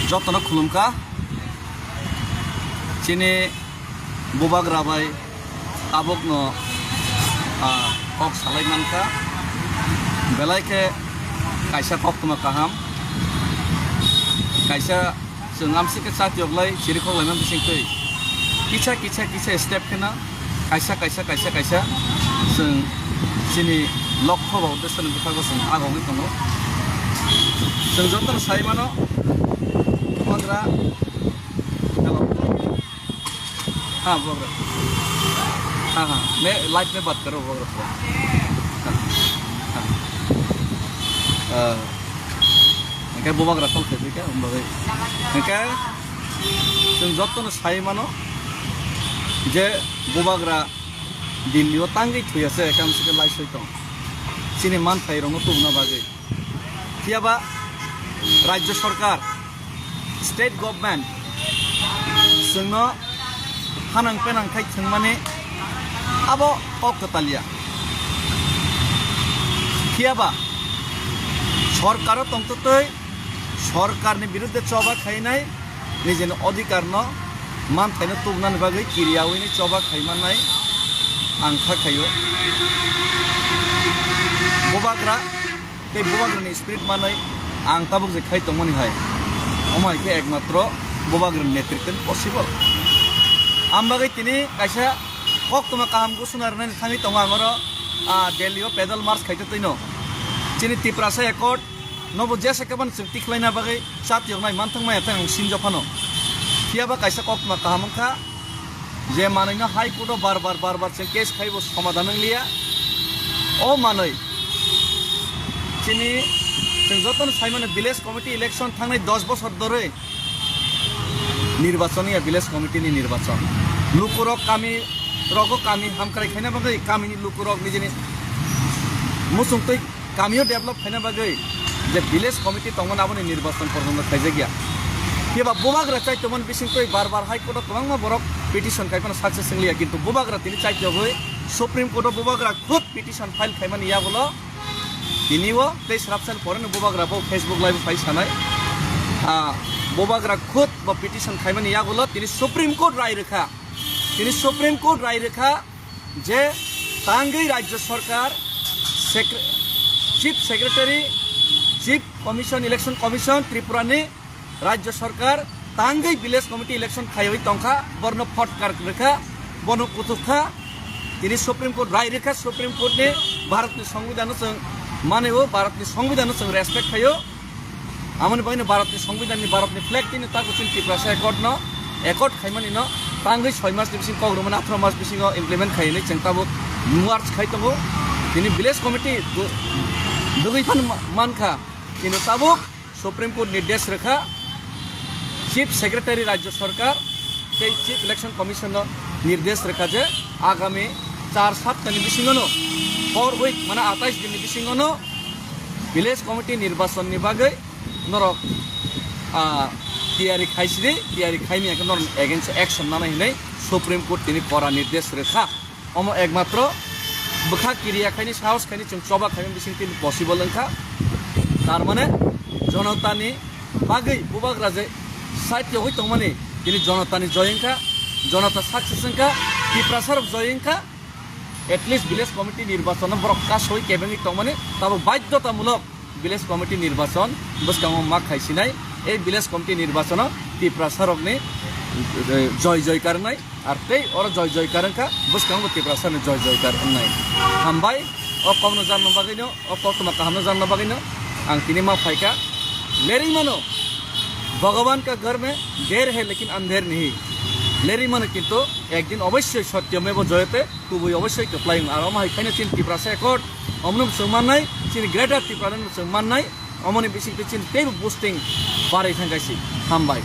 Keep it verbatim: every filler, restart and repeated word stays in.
Jotono khulumkha. Chini bubagra bai tabukno, ah, kok salai mankha. Belai khe kaisa koktwma kaham. Kaisa chwng amsike chati oglai chirikhok laimani bisingtwi kisa, kisa, kisa step kheno kaisa, kaisa, kaisa, kaisa chwng chini lokho ba uddesho ni bwkhago chwng agogwi tongo. Chwng jotono sai mano, bubagra, hello. Ha, bubagra. Ha, ha. मैं लाइव में बात कर रहा हूँ, बुबाग्रा. Ha. Ha. Ah. Hingke bubagra call khaidi khe, hwnba bai. Hingke chwng jotono sai mano je bubagra Delhi o tangwi thwi ase, ekam sike laisoi tong. Chini manthai rokno tubuna bagwi. Phiyaba Rajya Sarkar, State Government chwngno hanang penang khai thwngmani abo kok kwtal ya. Phiyaba sorkaro tongtwtwi sorkarni birudde choba khainai nijini odhikarno manthaino tubunani bagwi kiriyawi ni choba khaimannai ang kha khaio. Bubagra tei bubagrani spirit manwi ang tabuk je khai tongmani hai, omo hai khe ekmatro bubagrani netritwni possible. Ang bagwi tini kaisa koktwma kaham gusuna rwnani thangwi tongo ang oro, ah, Delhi o pedal march khaito twino. Chini Tiprasa Accord nobo jesa khe bani chwng tikhlaina bagwi chatiyoknai manthang maya thang ang sinjo phano. Phiyaba kaisa koktwma kaham wngkha. Je manwino High Court o bar bar, bar bar chwng case khaibo somadhan wngliya. O manwi chini chwng jotono saimano village committee election thangnai dos bosor dorwi nirbachon ya, village committee ni nirbachon. Lukurok kami rogo kami hamkrai khaina bagwi kamini lukurok nijini muchungtwi kamio develop khaina bagwi je village committee tongmani aboni nirbachon porjonto khaijakya. Phiya ba bubagra chai tongmani bisingtwi bar bar High Court o kwbangma borok petition khai phano success wngliya, kintu bubagra tini chai tongwi Supreme Court o bubagra khud petition file khaimani yagulo tini o tei srapsani poreno bubagra bo Facebook live phai sanai. Ah, bubagra khud bo petition khaimani yagulo tini Supreme Court rai rwkha. Tini Supreme Court rai rwkha. Je tangwi Rajya Sarkar, Secre-, Chief Secretary, Chief Commission, Election Commission Tripura ni Rajya Sarkar tangwi Village Committee election khaiwi tongkha, borno photkar rwkha, bono kuthukha. Tini Supreme Court rai rwkha, Supreme Court ni Bharat ni Songbidan no chwng mani o, Bharat ni Songbidan no chwng respect khaio. Amoni bagwino Bharatni Songbidanni, Bharatni flag tini tabuk chini Tiprasa Accord no, accord khaimanino tangwi soi mas ni bising kok rwmani atharo mas bisingo implement khai hinwi chwng tabuk march khai tongo. Tini village committee du-, dugwi phan ma-, mankha, kintu tabuk Supreme Court nirdesh rwkha, Chief Secretary Rajya Sarkar tei Chief Election Commission no nirdesh rwkha je agami char saptani bisingono, four week, mane atais din ni bisingono village committee nirbachon ni bagwi norok, ah, tiyari khaisidi, tiyari khaimya khe norok against action nanai hinwi Supreme Court tini kora nirdesh rwkha. Omo ekmatro bwkha kiriya khaini, sahos khaini chwng choba khaimani bising tini possible wngkha. Tar mane jonotani bagwi bubagra je side yogwi tongmani tini jonotani joy wngkha, jonota success wngkha, Tiprasarok joy wngkha. At least village committee nirbachon no borok kasoi kebengwi tongmani tabuk baidhotamulok village committee nirbachon bwskango ma khaisinai. Ei village committee nirbachono Tiprasarokni, eh, joy joy karnai, ar tei oro joy joy kar wngkha, bwskango Tiprasani joy joy kar wngnai. Hambai, o kokno jarno bagwino, o koktwma kahamno jarno bagwino ang tini ma phaikha. Lerwi mano, Bhagavan ka ghar mein der hai lekin andher nahi. Lerwi mano kintu ekdin obossoi satya meva jayate, kubui obossoi kwplai wng. Ar omo hai khaino chini Tiprasa Accord, omono chwng mannai, chini Greater Tipraland chwng mannai, omoni bisingtwi chini teibo boosting barwi thangkha si. Hambai.